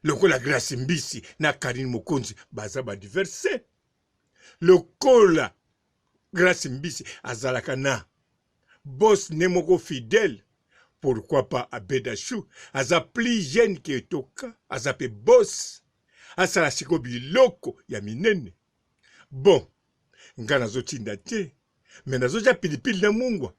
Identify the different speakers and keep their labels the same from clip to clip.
Speaker 1: Lokola Grace Mbisi na Carine Mokonzi baza ba diverse. Lokola Grace Mbisi azalaka na boss ne moko fidèle, pourquoi pas Abeda Chou aza plus jeune que Etoka, aza pe boss. Asala siko biloko ya minene. Bon, nga nazotinda te, mais nazotia pilipili na mungwa.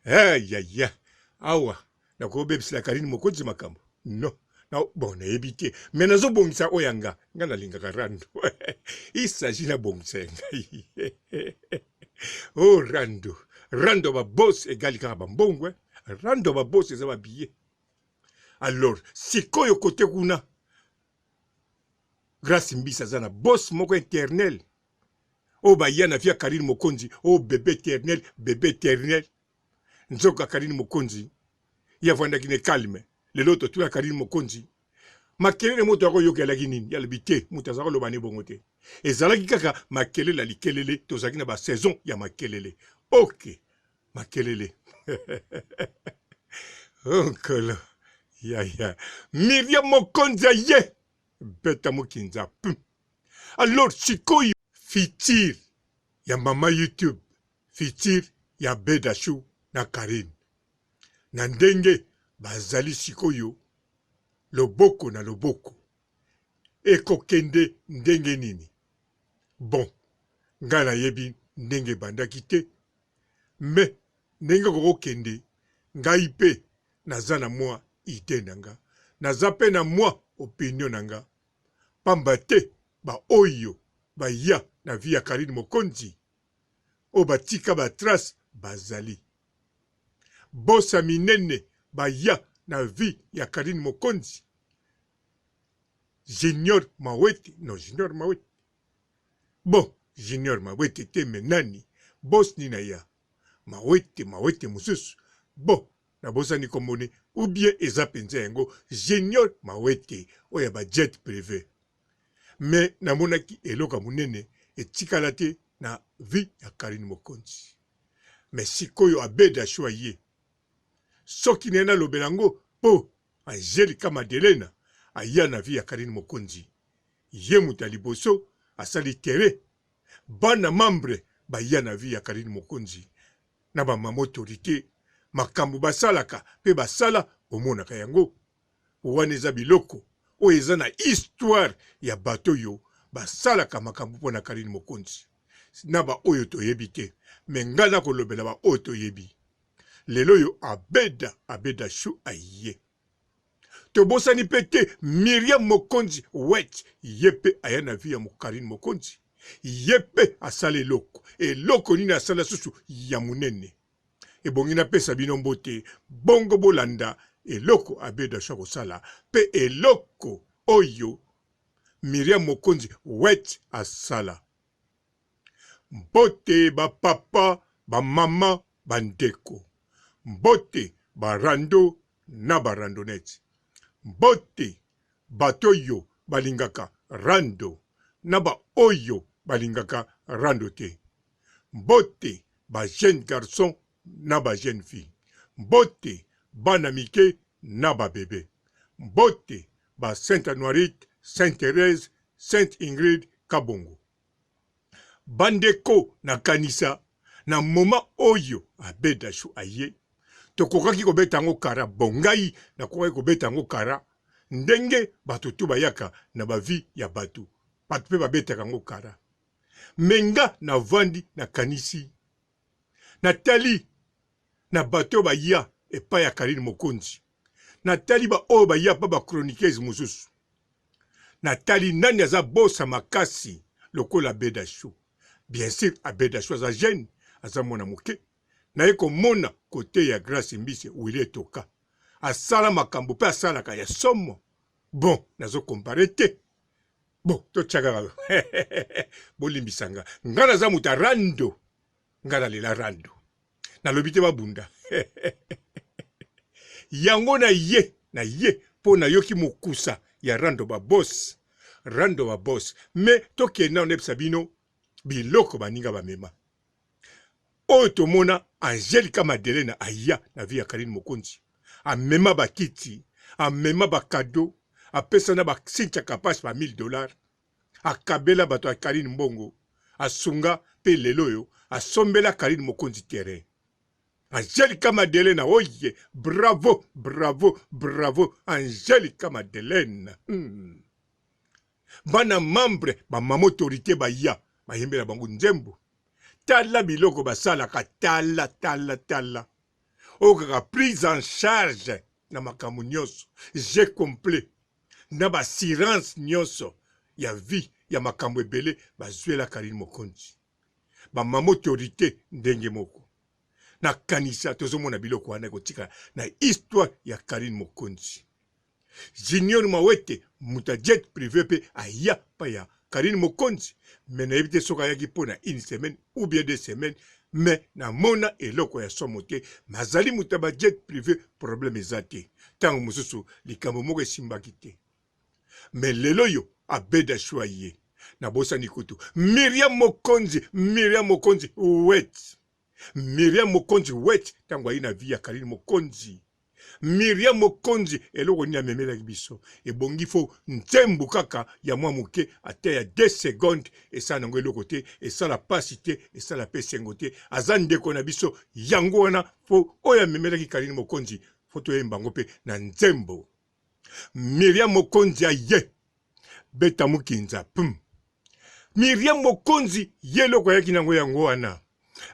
Speaker 1: Ayaya, awa nakobebisela Karine Mokonzi makambo non na, bon nayebi te mais nazobongisa oyo ya nga nga nalingaka rando il s'agit nabongisa ya ngai oh rando rando ba boss egali kaka bambongo eh. Rando ba boss eza ba billet alors sikoyo kote kuna Grace Mbisi aza na boss moko eternel oyo baya na vie ya Karine Mokonzi oyo bebe eternel bebe eternel nzoka Karine Mokonzi ye avandaki ne calme lelo totuna Karine Mokonzi makelele moto akoyokelaki nini ye alobi te moto aza koloba ne bongo te ezalaki kaka makelele ya likelele tozalaki na ba saison ya makelele ok makelele oh, nkolo yaya Miriam Mokonzi aye beta mokinza pum alors sikoyo futur ya mama YouTube futur ya Bedachou na Carine na ndenge bazali sikoyo loboko na loboko ekokende ndenge nini? Bon ngai nayebi ndenge ebandaki te mais ndenge ekokokende ngai pe naza na mua idee na nga naza pe na mua opinion na nga pamba te ba oyo baya na vie ya Carine Mokonzi oyo batika ba trace bazali boss ya minene baya na vie ya Carine Mokonzi Junior Mawete non Junior Mawete bon Junior Mawete te mais nani boss nini aya Mawete Mawete mosusu bon nabosani kombo ne ou bien eza penza yango Junior Mawete oyo ya ba jet prive mais namonaki eloko ya munene etikala te na vie ya Carine Mokonzi mais sikoyo Abed Achour aye soki naye nalobela yango po Angelica Madelena aya na vie ya Carine Mokonzi ye moto ya liboso asali terrain bana membre baya na vie ya Carine Mokonzi na ba mama autorite makambo basalaka pe basala omonaka yango wana eza biloko oyo eza na histoire ya bato oyo basalaka makambo mpo na Carine Mokonzi na ba oyo toyebi te mais ngai nakolobela ba oyo toyebi lelo oyo Abeda Abeda Chou aye tobosani mpe te Miriam Mokonzi wet ye mpe aya na vie ya Carine Mokonzi ye mpe asala eloko eloko nini asala susu ya monene ebongi napesa bino mbote bongo bolanda eloko Abeda Chou akosala mpe eloko oyo Miriam Mokonzi wet asala. Mbote ba papa, ba mama, ba ndeko. Mbote ba rando na ba randonnettes. Mbote bato oyo balingaka rando na ba oyo balingaka rando te. Mbote ba jeunes garçons na ba jeunes filles. Mbote bana mike na ba bebe. Mbote ba Sainte Anuarite, Sainte Therèse, Sainte Ingrid Kabongo. Bandeko nakanisa na moment oyo Abed Achou aye tokokaki kobeta yango kara bon ngai nakokaki kobeta yango kara ndenge bato tu bayaka na ba vie ya bato bato pe babetaka yango kara mais nga navandi nakanisi natali na bato oyo baya epai ya Carine Mokonzi natali ba oyo baya pa ba chroniqueuse mosusu natali nani aza bosa makasi lokola Abed Achou bien sur Abed Achou aza jeune aza mwana moke naye komona kote ya Grace Mbisi Willy Etoka asala makambo pe asalaka ya somo bon nazo compare te bon totia kaka bolimbisa nga nga naza moto ya rando nga nalela rando nalobi te babunda yango na ye na ye mpo nayoki mokusa ya rando ba boss rando ba boss me tokende nano nayebisa bino biloko baninga bamema oyo tomona Angelica Madelena aya na vie ya Carine Mokonzi amema bakiti Amema ba cadeaux, apesa na ba Cynthia Kapash ba 1000 dollars, akabela bato ya Carine mbongo, asunga pe lelo oyo asombela Carine Mokonzi terrain. Angelica Madelena oye bravo bravo bravo Angelica Madelena hmm. Bana membre ba mama autorite baya bayembela bango nzembo tala biloko basalaka tala tala tala oyo kaka prise en charge na makambo nyonso jeu complet na ba assurance nyonso ya vie ya makambo ebele bazwela Carine Mokonzi ba mama autorite ndenge moko nakanisa tozomona biloko wana ekotikala na histoire ya Carine Mokonzi Junior Mawete moto ya jet privé mpe aya pa ya Carine Mokonzi mais nayebi te soki ayaki mpo na une semaine ou bien deux semaines mais namona eloko ya somo te mais azali moto ya ba jet privé problème eza te ntango mosusu likambo moko esimbaki te mais lelo oyo abeda shwa ye nabosani kutu Miriam Mokonzi Miriam Mokonzi wet Miriam Mokonzi wet ntango ayi na vie ya Carine Mokonzi Miriam Mokonzi eloko nini amemelaki biso ebongi fo nzembo kaka ya mwa moke ata ya 2 secondes esala nango eloko te esala pasi te esala pe esengo te aza ndeko na biso yango wana fo oyo amemelaki Carine Mokonzi fo toyemba yango pe na nzembo Miriam Mokonzi aye beta mukinza pum Miriam Mokonzi ye eloko ayaki nango yango wana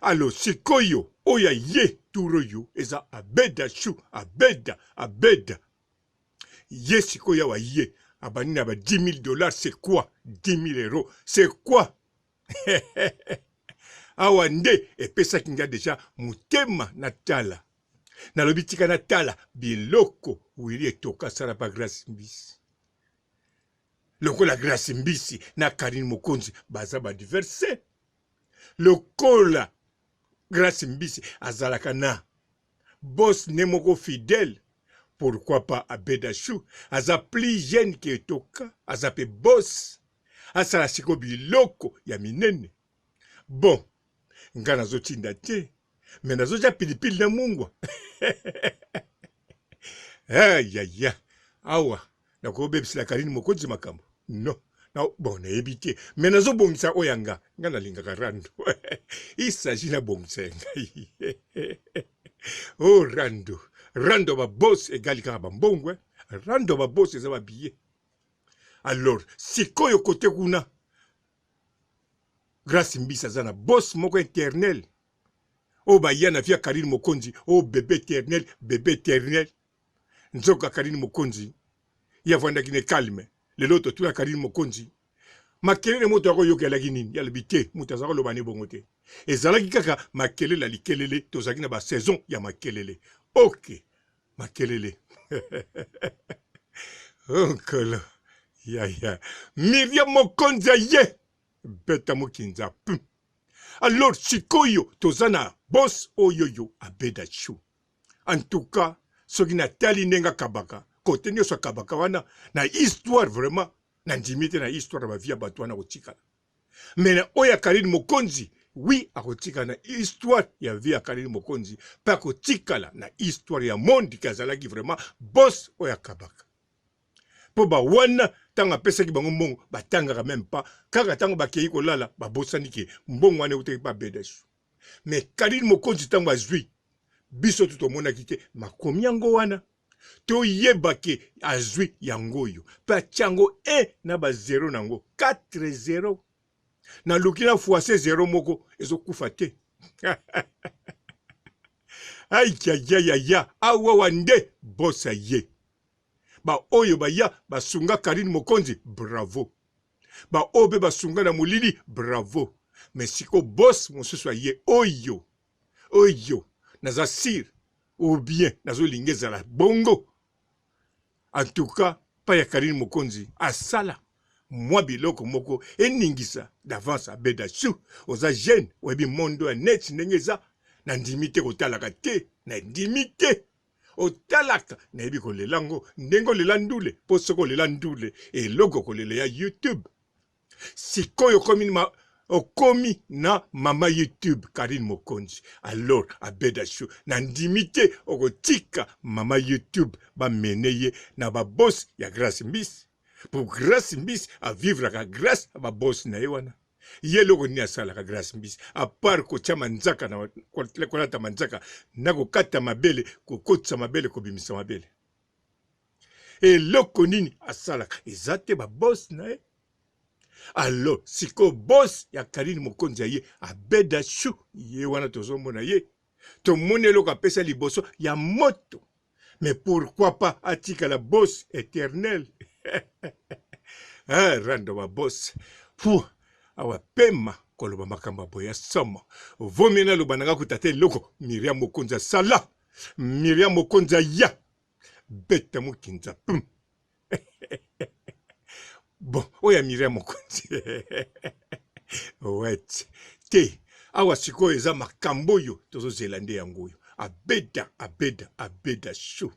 Speaker 1: alo sikoyo oyo aye tour oyo eza abeda chou abeda abeda ye sikoyo awa ye abandi na ba 10 000 dollars c'est quoi 10 000 euros c'est quoi awa nde epesaki nga deja motema natala nalobi tika natala biloko wili etoka asala pa grace mbisi lokola grace mbisi na karine mokonzi baza badiverse lokola grace mbisi azalaka na boss ne moko fidèle pourquoi pas abeda chou aza plus jeune ke etoka aza pe boss asala siko biloko ya minene bon nga nazotinda te me nazotia pilipili na mungwa ayaya awa nakobebisela karine mokonzi makambo no na, bon nayebi te me nazobongisa oyo ya nga nga nalingaka rando il s'agit nabongisa ya ngai o oh, rando rando babos egali kaka bambongo rando babos eza babiye alors sikoyo kote kuna Grace Mbisi aza na boss moko eternel oyo baya na vie ya Carine Mokonzi oyo oh, bebe eternel bebe eternel nzoka Carine Mokonzi ye avandaki ne calme lelo totuna Carine Mokonzi makelele moto akoyokelaki nini ye alobi te moto aza koloba ne bongo te ezalaki kaka makelele ya likelele tozalaki na basaison ya makelele ok makelele oh, nkolo yaya miriam mokonzi aye beta mokinza pum alors sikoyo toza na bos oyoyo abeda chou en tout cas soki natali ndenge akabaka kote nyonso akabaka wana na histoire vraiment nandimi te na histoire ya bavie ya bato wana kotikala Mais na oyo ya Carine Mokonzi, oui akotikala na histoire ya vie ya Carine Mokonzi pe akotikala na histoire ya monde ke azalaki vraiment boss oyo akabaka. Po ba wana tango apesaki bango mbongo batangaka meme pas, kaka tango bakeyi kolala babosani ke mbongo wana eutaki pa Bedesu. Mais Carine Mokonzi tango azui biso tout tomonaki te makomi yango wana. Toyeba ke azui yango oyo pe atia yango 1 na ba 0 na yango 4 0 naluki na fuase 0 moko ezokufa te ayayayaya awawa nde bosa ye baoyo baya basunga Karine Mokonzi bravo baoyo pe basunga na molili bravo mais siko boss mosusu aye oyo oyo naza sire ou bien nazo linga ezala bongo en tout cas pa ya Carine Mokonzi asala mwa biloko moko eningisa d'avance abeda chou oza jeune oyebi monde ya net ndenge eza na ndimi te kotalaka te na ndimi te otalaka nayebi kolela ngo ndenge olela ndule po soki olela ndule eloko kolela ya YouTube sikoyo okomi ma... Okomi na mama YouTube Carine Mokonzi alors Abeda Chou na ndimi te okotika mama YouTube ba mene ye na ba boss ya Grace Mbisi po Grace Mbisi a vivraka grace ya ba boss na ye wana ye eloko nini asalaka Grace Mbisi a part kotia manzaka na kolata manzaka na kokata mabele kokotisa mabele kobimisa mabele eloko nini asalaka eza te ba boss na ye alors sikoyo boss ya Carine Mokonzi ya ye Abeda Chou ye wana tozomona ye tomoni eloko apesa liboso ya moto mais pourquoi pas atikala boss éternel ah, rando ba boss fu awa pema koloba makambo ya boye ya somo vomi naloba nanga kuta te eloko Miriam Mokonzi asala Miriam Mokonzi aya beta mokinza pum bon oyo ya Miriam Mokonzi wet te awa sikoyo eza makambo oyo tozozela nde yango oyo abeda abeda abeda shu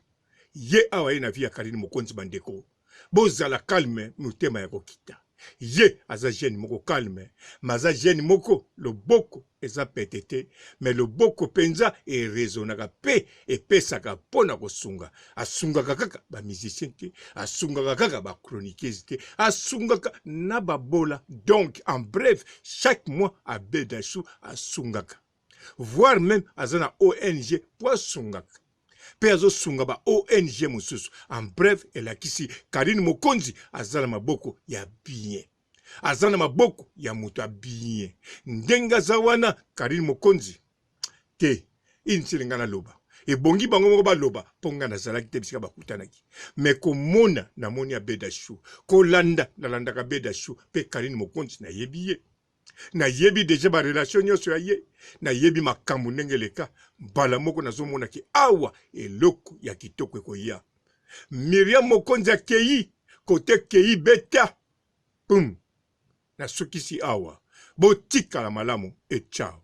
Speaker 1: ye awa ye na vie ya Karine Mokonzi bandeko bozala calme motema ya kokita ye aza jeune moko calme mais aza jeune moko loboko eza pete te mais loboko penza e raisonnaka pe epesaka po na kosunga asungaka kaka ba musiciens te asungaka kaka ba chroniqueuses te asungaka na babola donc en bref chaque mois abedashu asungaka voire meme aza na ONG po asungaka pe azosunga ba ONG mosusu en bref elakisi Carine Mokonzi aza na maboko ya bien aza na maboko ya moto ya bien ndenge aza wana Carine Mokonzi te inutile ngai naloba ebongi bango moko baloba mpo ngai nazalaki te bisika bakutanaki me komona namoni abeda chou kolanda nalandaka abeda chou mpe Carine Mokonzi nayebi ye nayebi deja ba relation nyonso ya ye nayebi makambo ndenge eleka mbala moko nazomona ke awa eloko ya kitoko ekoya Miriam Mokonzi akei kote kei beta pum nasukisi awa botikala malamu et ciao.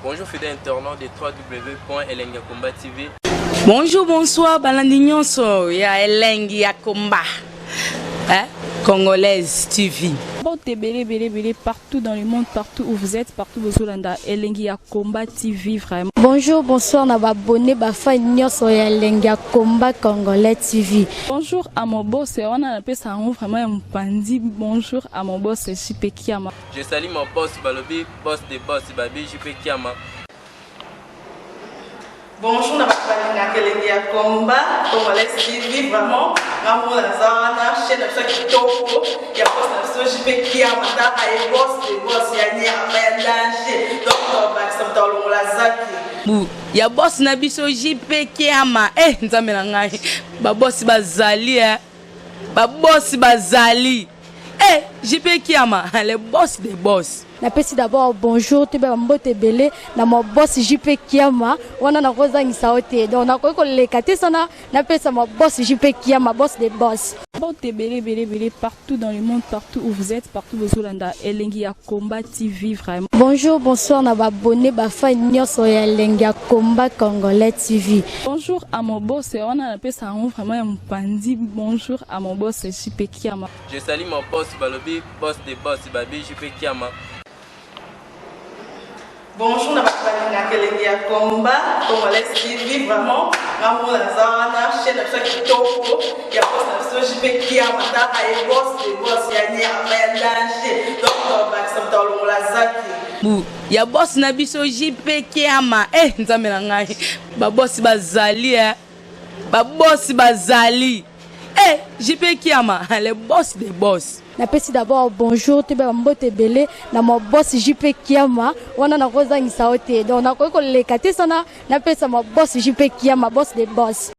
Speaker 2: Bonjour fidèle internaute de www.elengiyakomba.tv.
Speaker 3: Bonjour, bonsoir, balandi nyonso ya elengi ya komba. Hein? Congolaise TV.
Speaker 4: Mbote ebele ebele ebele partout dans le monde, partout où vous êtes, partout bozolanda elengi ya combat TV vraiment.
Speaker 5: Bonjour, bonsoir na ba abonné ba fan nyonso ya elengi ya combat congolais TV.
Speaker 4: Bonjour à mon boss, wana napesa yango vraiment ya mopanzi. Bonjour à mon boss JP Kiama.
Speaker 2: Je salue mon boss balobi boss de boss babi JP Kiama.
Speaker 6: Bonjour na bato balingaka elengi ya combat congolais TV vraiment nga moko naza wana chaîne na biso ya kitoko ya boss na biso JP Kiama taka ye boss de boss ya nyama ya danger donc tobakisa moto alongola zaki
Speaker 3: bu ya boss na biso JP Kiama eh nzambe na ngai ba boss bazali eh ba boss bazali Eh, JP Kiama, le boss des boss.
Speaker 5: Napesi d'abord bonjour toyeba ba mbote ebele na ma boss JP Kiama wana nakozangisa yo te donc nakoki koleka te sana napesa ma boss JP Kiama boss des boss.
Speaker 4: Mbote ebele ebele ebele partout dans le monde partout où vous êtes partout bozolanda elengi ya combat TV vraiment.
Speaker 5: Bonjour bonsoir na ba abonné ba fan nyonso ya elengi ya combat congolais TV.
Speaker 4: Bonjour à mon boss wana napesa yango vraiment ya mopanzi bonjour à mon boss JP Kiama.
Speaker 2: Je salue mon boss balobi boss de boss babi JP Kiama.
Speaker 6: Bonjour na bato balingaka elengi ya combat congolais TV vraiment nga moko naza wana chaîne na biso ya kitoko ya boss na biso JP Kiama taka ye boss de boss ya nyama ya danger donc tobakisa moto alongola zaki
Speaker 3: bu ya boss na biso JP Kiama eh nzambe na ngai ba boss bazali eh ba boss bazali Eh, JP Kiama, le boss des boss.
Speaker 5: Napesi d'abord bonjour toyeba ba mbote ebele na ma boss JP Kiama wana nakozangisa yo te donc nakoki koleka te sana napesa ma boss JP Kiama boss des boss.